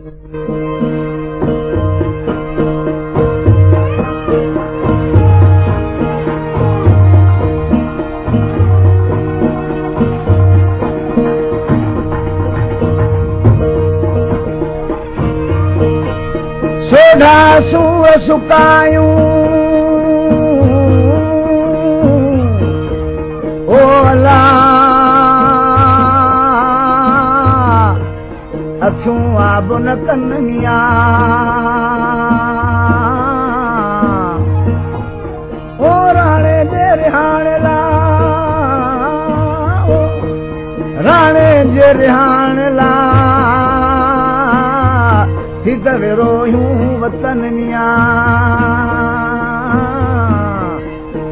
سوڍا سور سڪايون او الا اکيون آب نه ڪن ميان او راڻي جي رهاڻ لا راڻي جي رهاڻ لا ٿي ته وروهيون وطن ميان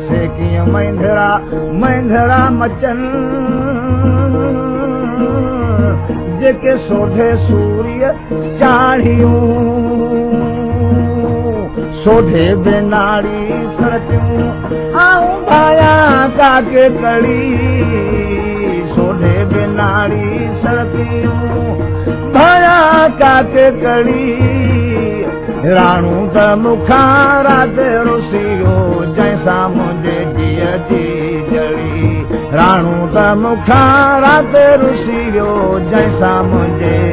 سي ڪيئن مينڌرا مينڌرا مچن جيڪي سوڍي سوريء چاڙهيون سوڍي بناڙي سرتيون آئون ڀايان ڪاڪي ڪڙي سوڍي بناڙي سرتيون ڀايان ڪاڪي ڪڙي راڻو ته مون کان رات رسي ويو جنهن سان منهنجي جيء جي جڙي راڻو ته مون کان رات رسي ويو جنهن سان منهنجي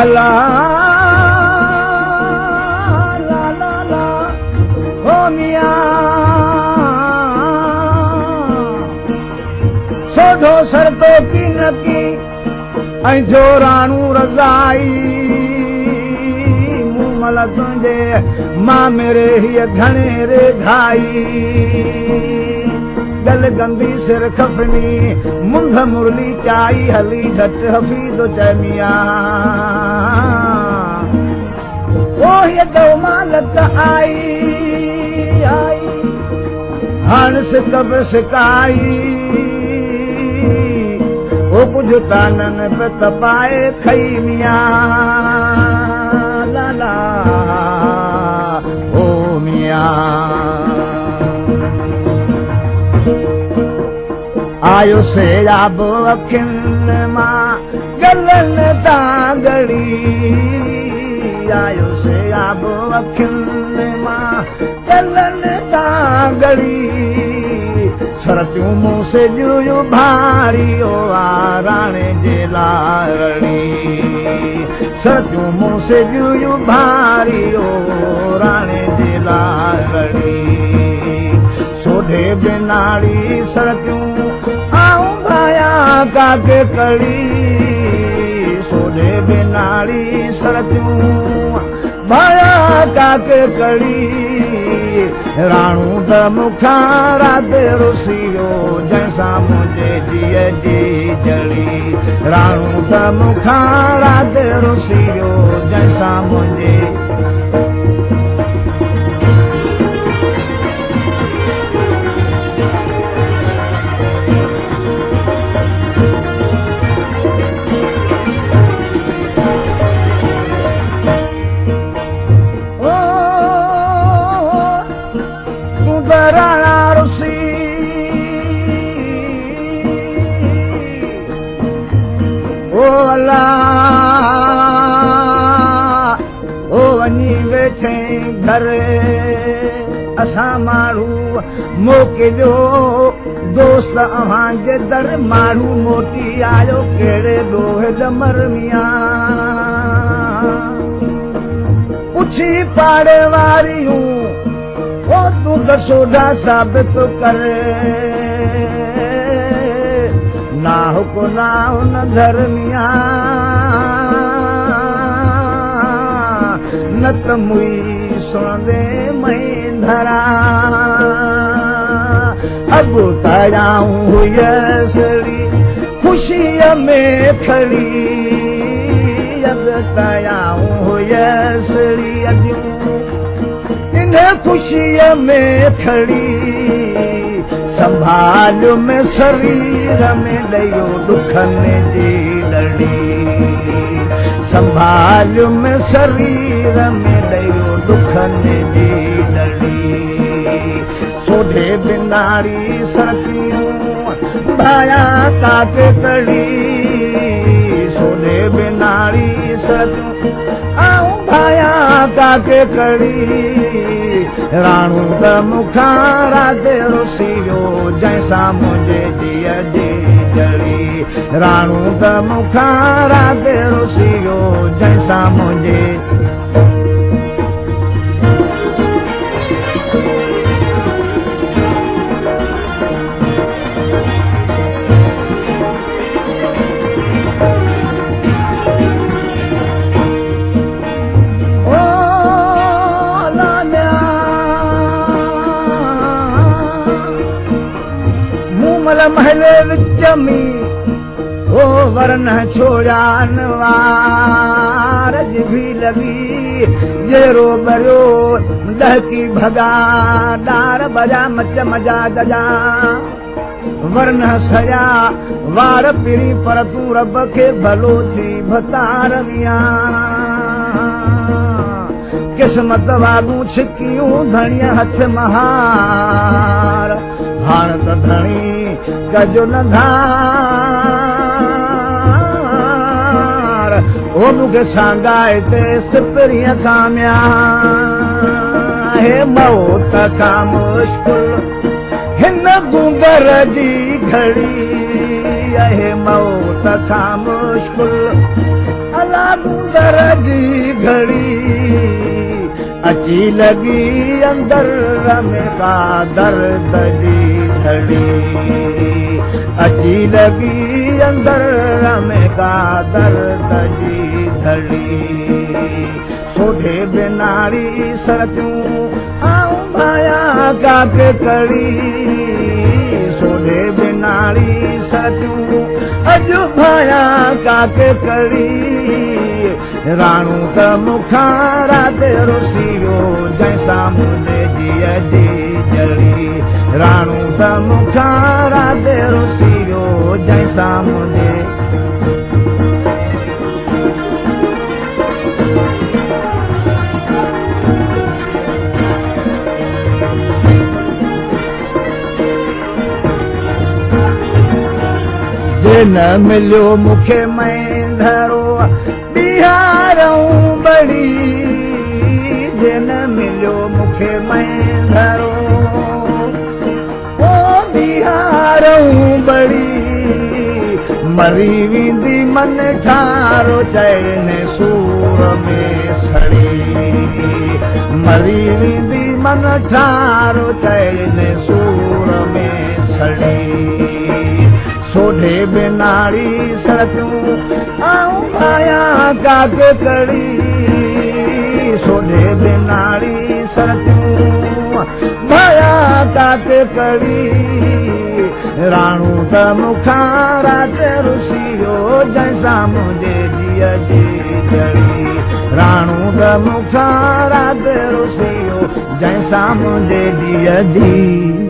الا لا لا لا هو ميان سوڍو سرتو ڪي نه ڪي ۽ ٿيو راڻو رضائي مون مل تنهنجي مان ميري هيء گهڻي ري گهائي گل گندي سر کفني منڌ مرلي چائي هلي جهٽ حفيظ چئي ميان او هيء دو مالڪ آئي آئي هاڻ سڪ به سڪائي او ڪجهه تانن به تپائي کئي ميان لالا او ميان آيو سيراب اکين مان گلن تان ڳڙي آيو سيراب اکين مان گلن تان ڳڙي سرتيون مون سي جويون ڀاري او آ راڻي جي لارڙي سرتيون مون سي جويون ڀاري او راڻي جي لارڙي سوڍي بناڙي سرتيون آئون ڀايان ڪاڪي ڪڙي سوڍي بناڙي سرتيون ڀايان ڪاڪي ڪڙي راڻو ته مون کان رات رسي ويو جنهن سان منهنجي جيء جي جڙي راڻو ته مون کان رات رسي ويو جنهن سان منهنجي گهر اسان ماڻهو موڪليو دوست اوهان جي در ماڻهو موٽي آيو ڪهڙي ڏوهه ڏمر ميان پڇي پاڙي واريون او تون ته سوڍا ثابت ڪر ناهه ڪو ناهه نه گهر ميان نه ته موئي سڻندي مئي ڌرا اڳ تڙيائون هيسڙي خوشيء ۾ کڙي اڳ تڙيائون هيسڙي اديون ان خوشيء ۾ کڙي سنڀاليو ۾ سرير ۾ ڏيو ڏکن جي ڏڙي. سنڀاليم سرير ۾ ڏئي ويو ڏکن جي ڏڙي. سوڍي بناڙي سرتيون ڀايا ڪاڪ ڪڙي. سوڍي بناڙي سرتيون آئون ڀايا ڪاڪ ڪڙي. راڻو ته مون کان رات رسي ويو جنهن سان منهنجي جيء جي جڙي. راڻو ته مون کان رات رسي ويو جنهن سان منهنجي. مومل محل وچ ۾ او ورنه ڇوڙيا انوار جڀي لڳي جيرو ٻريو ڏهڪي ڀڳا ڏار ٻريا مچ مجا ججا ورنه سڙيا وار پرين پر تون رب کي ڀلو ٿي ڀتار ويان قسمت واڳون ڇڪيون ڌڻيء هٿ مهار هاڻ ته ڌڻي ڪجو نه ڌار او مون کي سانگائي تي سپرينء کان ميان هي موت کان مشڪل هن گونگر جي گهڙي اهي موت کان مشڪل الا گونگر جي گهڙي اچي لڳي اندر ۾ ڪا درد جي گهڙي اچي لڳي اندر ۾ ڪا درد جي گهڙي سوڍي بناڙي سرتيون آئون ڀايان ڪاڪ ڪڙي سوڍي بناڙي سرتيون اڄ ڀايان ڪاڪ ڪڙي راڻو ته مون کان رات رسي ويو جنهن سان منهنجي جيء جي جڙي راڻو ته مون کان رات رسي ويو جنهن سان منهنجي جي نه مليو مون کي مينڌرو ٻيهارئون ٻڙي جي نه مليو مون کي مينڌرو او ٻيهارئون ٻڙي مري ويندي من ٺارو چئن سور ۾ سڙي مري ويندي من ٺارو چئن سور ۾ سڙي سوڍي بناڙي سرتيون آئون ڀايان ڪاڪ ڪڙي سوڍي بناڙي سرتيون ڀايان ڪاڪ ڪڙي راڻو ته مون کان رات رسي ويو جنهن سان منهنجي جيء جي جڙي راڻو ته مون کان رات رسي ويو جنهن سان منهنجي جيء جي.